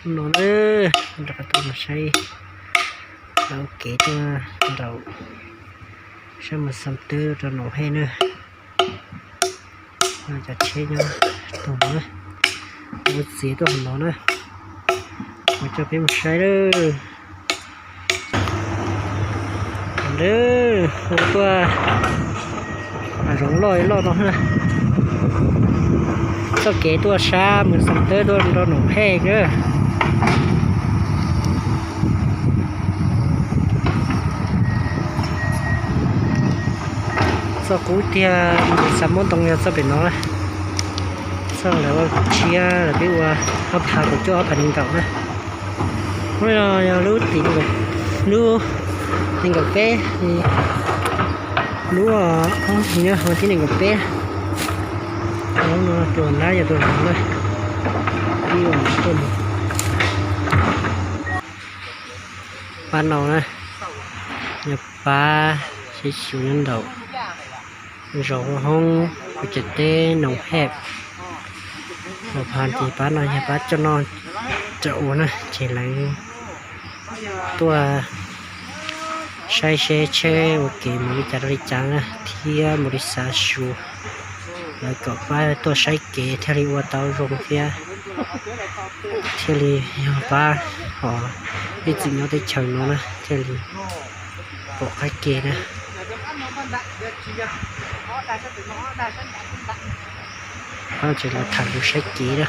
No na, rov qab tuaj mus saib lawv ua kev tuaj nraum sab mus Xam Teb rau Noom Hej na. Cov tsheb nyob tag no, ua txiv tuaj hauv no na, mus coj peb mus saib lawm. Ua tuaj hav zoov loj loj no na, txoj kev tuaj sab mus Xam Teb tuaj nraum Noom Hej na. Txoj qub tiag mus Xam Muab Ntoo yog txoj pem no na. Txoj lawv ua tshiab lawv peb ua ob phav kaum cuaj ob phav nees nkaum na. Lub no yog lub tim, lub nees nkaum peb, lub, nyob hauv thib nees nkaum peb. Lub no tus nab yog tus hloov na. Ib tuaj mus pab no na, yog pab sib xyu nyob nraum zos Ua Hoob, Pus Ces Teb, Noom Hej, Huas Phas ces pab no yog pab coj noj coj ua na ces lawv tuaj saib seb tsheb ua kev mus li cas rau li cas na thiab mus li xav xyuas lawv kom pab tuaj saib kev thiaj li ua tau zoo thiab thiaj li yog pab ho ib txwm nyob teb chaws no na thiaj li pom qab ke na. Ces lawv tham lus saib kev na.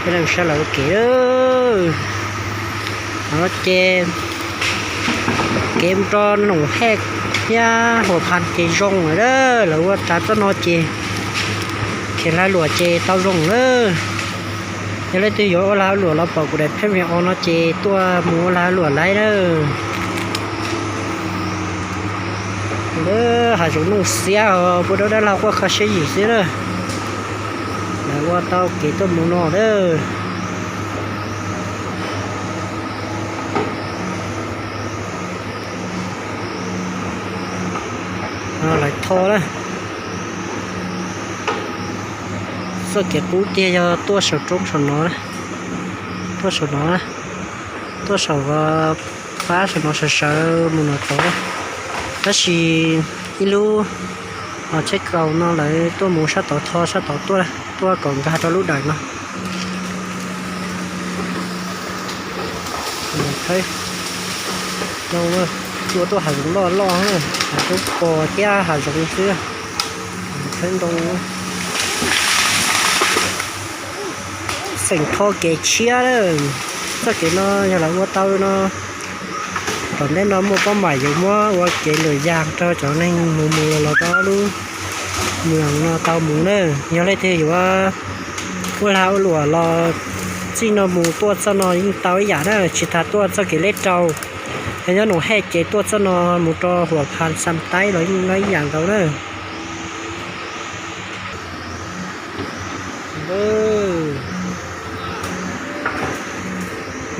Peb leej sab lawv ua kev. No ces kev mus rau Noom Hej thiab Huas Phas ces zoo lawm, lawv ua tsav txoj no ces khiav lag luam ces tau zoo lawm. Yog leej twg yuav ua lag luam los pom kuv daim pheej video no ces tuaj mus ua lag luam laib na. Lawv hav zoov nuj xiab os, puas dawb dab laug quaj kho siab yim xwb na. Lawv ua tau kev tuaj mus no na. Lawv tho na. Txoj kev qub tiag yog tuaj saum roob saum no, tuaj saum no, tuaj saum pab saum no sawv sawv mus no tod. Tab sis ib lub tsheb kaus no lawv tuaj mus sab tod tho sab tod tuaj, tuaj kom nkag rau lub dawm no. Tua tuaj hav zoov loj loj, hav zoov pos thiab hav zoov xwb. Khawb ntoo. Xeem tho kev tshiab lawm. Txoj kev no yog lawv ua tau no, tom ntej no muaj pob mam yuav muab ua kev luam yas rau cov neeg mus mus los los rau lub moos no tau mus na. Yog leej twg yuav ua lag ua luam los txij no mus tuaj txoj no yeej tau ib yam na, tsis tas tuaj txoj kev leb rau. Yog nyob Noom Hej ces tuaj txoj no mus rau Huas Phas Xam Taib los yeej ib yam nkaus na.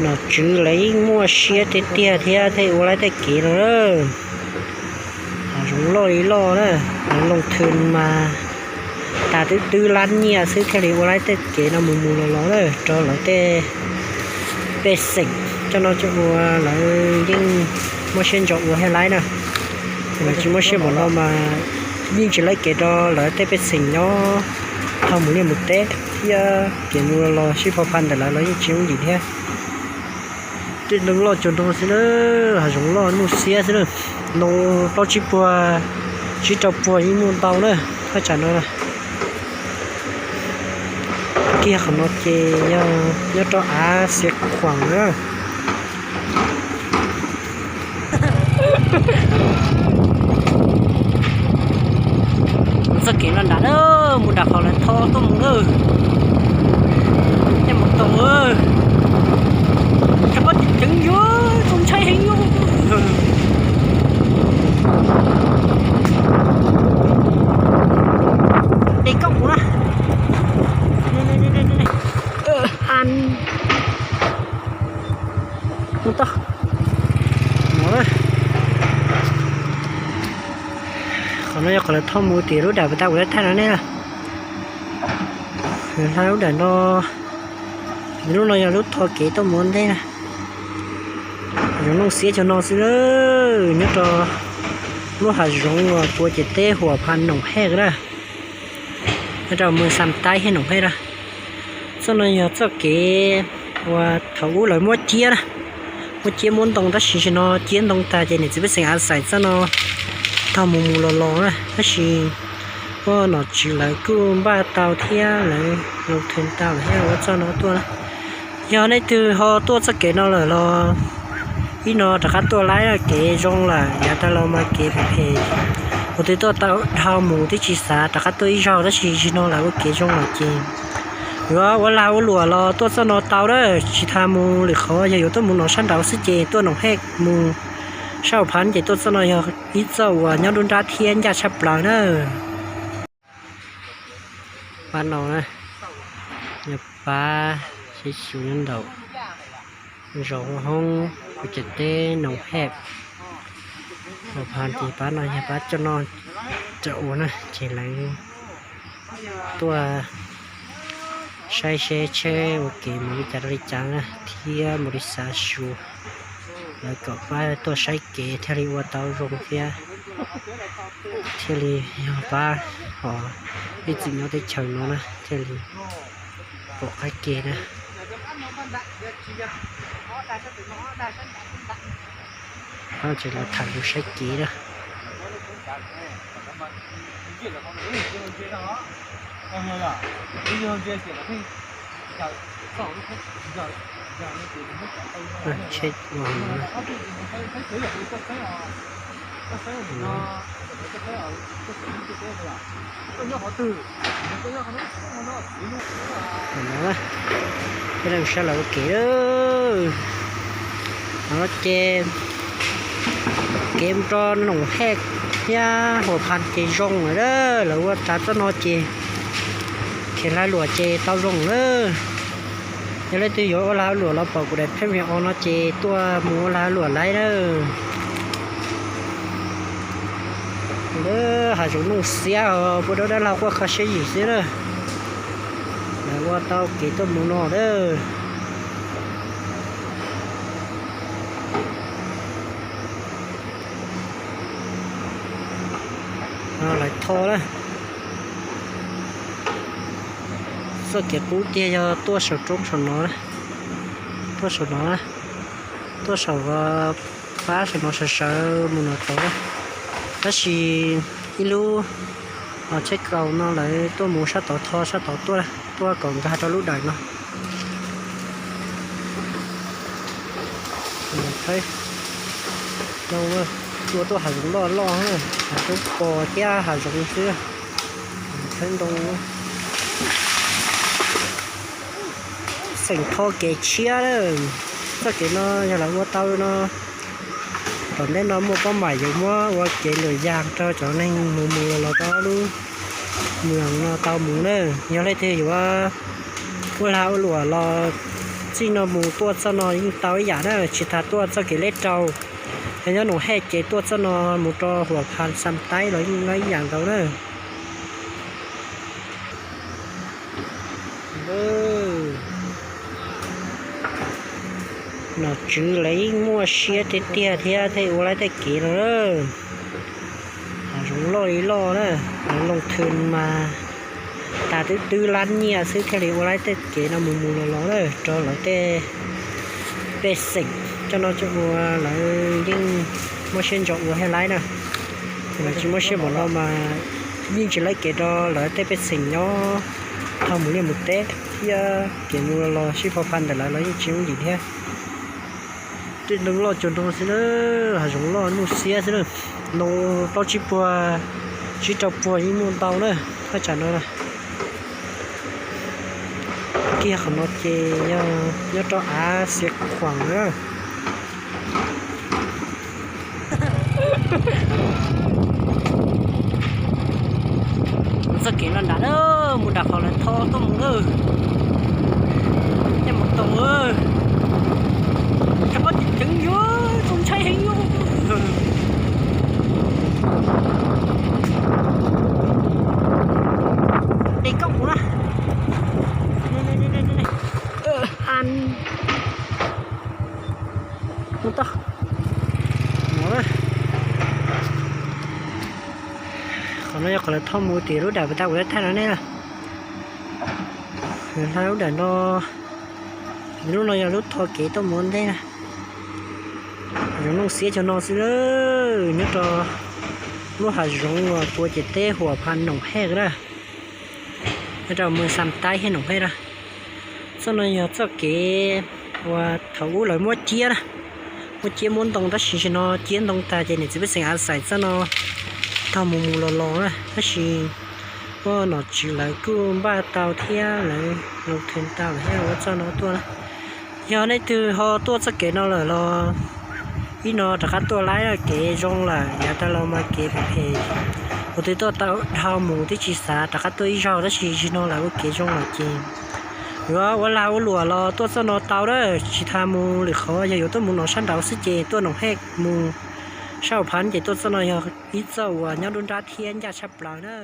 Nom tswv lawv yeej muaj siab tiag tiag thiab thiaj ua laib tej kev no na. Hav zoov loj li loj na, lawv loo thw mas tas twb twb lab nyiaj xwb thiaj li ua laib tej kev no mus mus los los na rau lawv tej pej xeem coj noj coj ua lawv yeej muaj siab ntso ua thiaj laib na. Lawv tsis muaj siab npaum no mas yeej tsis laib kev rau lawv tej pej xeem nyob thaum mus liaj mus teb thiab kev mus los sib pha pha ntawm lawv los yeej tsis yooj yim thiab. Tej ntoo loj cuag no xwb na, hav zoov loj nuj xiab xwb na. Ntoo plaub tsib puag, tsib rau puag yeej muaj ntau na, thaj tsam no na. Kiag qhov no ces yog nyob rau av Xiav Khuam na. Txoj kev no nram na, mus nram qhov lawv tho tuaj mus na. Tej mus tau, rov qab ceev ceev yuav txaus ntshai heev yuav. Qhov no yog qhov lawv thauj mus tim lub dam pas tas kuv tau thaij rau nej na. Lub dam no, lub no yog lub thov kev tuaj mus ntej na. Zoov Looj Xiab cov no xwb, nyob rau lub hav zoov uas puag ciam teb Huam Phas Noom Hej na, nyob rau Moos Xam Taib Hej Noom Hej na. Txoj no yog txoj kev uas thaum ub lawv muab ciab na, muab ciab muab ntoo tab sis tam sim no ciab ntoo tag ces niam txiv pej xeem av xais txoj no taug mus mus los los na, tab sis ua nom tswv lawv kuj npaj tau thiab lawv loo thwm tau lawm thiab ua txoj no tuaj na. Yog leej twg ho tuaj txoj kev no lawm los ib no rov qab tuaj laib, kev zoo lawm, yav tas los mas kev phem phem, ua twb tuaj tau dhau mus twb tsis xav rov qab tuaj ib zaug, tab sis zaum no lawv ua kev zoo lawm ces yuav ua lag ua luam los tuaj txoj no tau na, tsis tas mus lwm qhov, yog yuav tuaj mus no sab nraud xwb ces tuaj Noom Hej mus sab Huam Phas ces tuaj txoj no yog ib txoj uas nyob nruab nrab thiab ncaj tshaj plaws na. Pab no na, yog pab sib xyu nyob nraum zos Hoob, puag ciam teb Noom Hej, Huam Phas ces pab no yog pab coj noj coj ua na, ces lawv tuaj saib seb tsheb ua kev mus li cas rau li cas na, thiab mus li xav xyuas lawv kom pab tuaj saib kev thiaj li ua tau zoo thiab, thiaj li yog pab ho ib txwm nyob teb chaws no na thiaj li pom qab ke na. Pab tseem los tham lus saib kev na. Tsheb ua no. Peb sab lawv ua kev, no ces kev mus rau Noom Hej thiab Huam Phas ces zoo lawm, lawv ua tsav txoj no ces khiav lag luam ces tau zoo lawm. Yog leej twg yuav ua lag luam los pom kuv daim pheej video no ces tuaj mus ua lag luam laib na. Lawv hav zoov Looj Xiab os, puag dawb dawb laug quaj kho siab yim xwb na. Lawv ua tau kev tuaj mus no na. Lawv tho na. Txoj kev qub tiag yog tuaj saum roob saum no, tuaj saum no, tuaj saum pab saum no sawv sawv mus no tod. Tab sis ib lub tsheb kaus no lawv tuaj mus sab tod tho sab tod tuaj, tuaj kom nkag rau lub dawm no. Ua tuaj hav zoov loj loj, hav zoov pos thiab hav zoov xwb. Thawb ntoo, xeem tho kev tshiab lawm. Txoj kev no yog lawv ua tau no, tom ntej no muaj pab mam yuav muab ua kev luam yas rau cov neeg mus mus los los rau lub moos no tau mus na. Yog leej twg yuav ua lag ua luam los txij no mus tuaj txoj no yeej tau ib yam na, tsis tas tuaj txoj kev lej rau, yog nyob Noom Hej ces tuaj txoj no mus rau Huam Phas Xam Taib los yeej ib yam nkaus na. Nom tswv lawv yeej muaj siab tiag tiag thiab thiaj ua laib tej kev no na. Hav zoov loj li loj na, lawv loo thwm mas tas twb twb lab nyiaj xwb thiaj li ua laib tej kev no mus mus los los na rau lawv tej pej xeem coj noj coj ua, lawv yeej muab siab ntso ua thiaj laib na. Lawv tsis muab siab npaum no mas yeej tsis laib kev rau lawv tej pej xeem nyob thaum mus liaj mus teb thiab kev mus los sib pha pha ntawm lawv los yeej tsis yooj yim thiab. Tej ntoo loj cuag no xwb na, hav zoov loj muaj siab xwb na. Ntoo plaub tsib puag, tsib rau puag yeej muaj ntau na, thaj tsam no na. Kiag qhov no ces yog nyob rau av Xiav Khuam na. Mus txoj kev no nram na, mus nram qhov lawv tho tuaj mus na. Tej mus tau, rov qab ceev ceev yuav txaus ntshai heev yuav. Qhov no yog qhov lawv thauj mus tim lub dam puas tau kuv thaij rau nej na. Lawv hla lub dam no, lub no yog lub thov kev tuaj mus ua ntej na. Hav zoov Looj Xiab cov no xwb, nyob rau lub hav zoov uas puag ciam teb huam Pha Noom Hej na, nyob rau moos Xam Taib Hej Noom Hej na. Txoj no yog txoj kev uas thaum ub lawv muab ciab na, muab ciab muab ntoo tab sis tam sim no ciab ntoo tag ces niam txiv pej xeem a xais txoj no taug mus mus los los na, tab sis ua nom tswv lawv kuj npaj tau thiab lawv lus thwm tau lawm thiab ua txoj no tuaj na. Yog nej twg ho tuaj txoj kev no lawm los ib no rov qab tuaj laib, kev zoo lawm, yav tas los mas kev phem phem, ua twb tuaj tau dhau mus twb tsis xav rov qab tuaj ib zaug, tab sis tam sim no lawv ua kev zoo lawm ces yuav ua lag ua luam los tuaj txoj no tau na. Tsis tas mus lwm qhov, yog yuav tuaj mus no sab nraud xwb ces tuaj Noom Hej mus sab huam Pha ces tuaj txoj no yog ib txoj uas nyob nruab nrab thiab ncaj tshaj plaws na.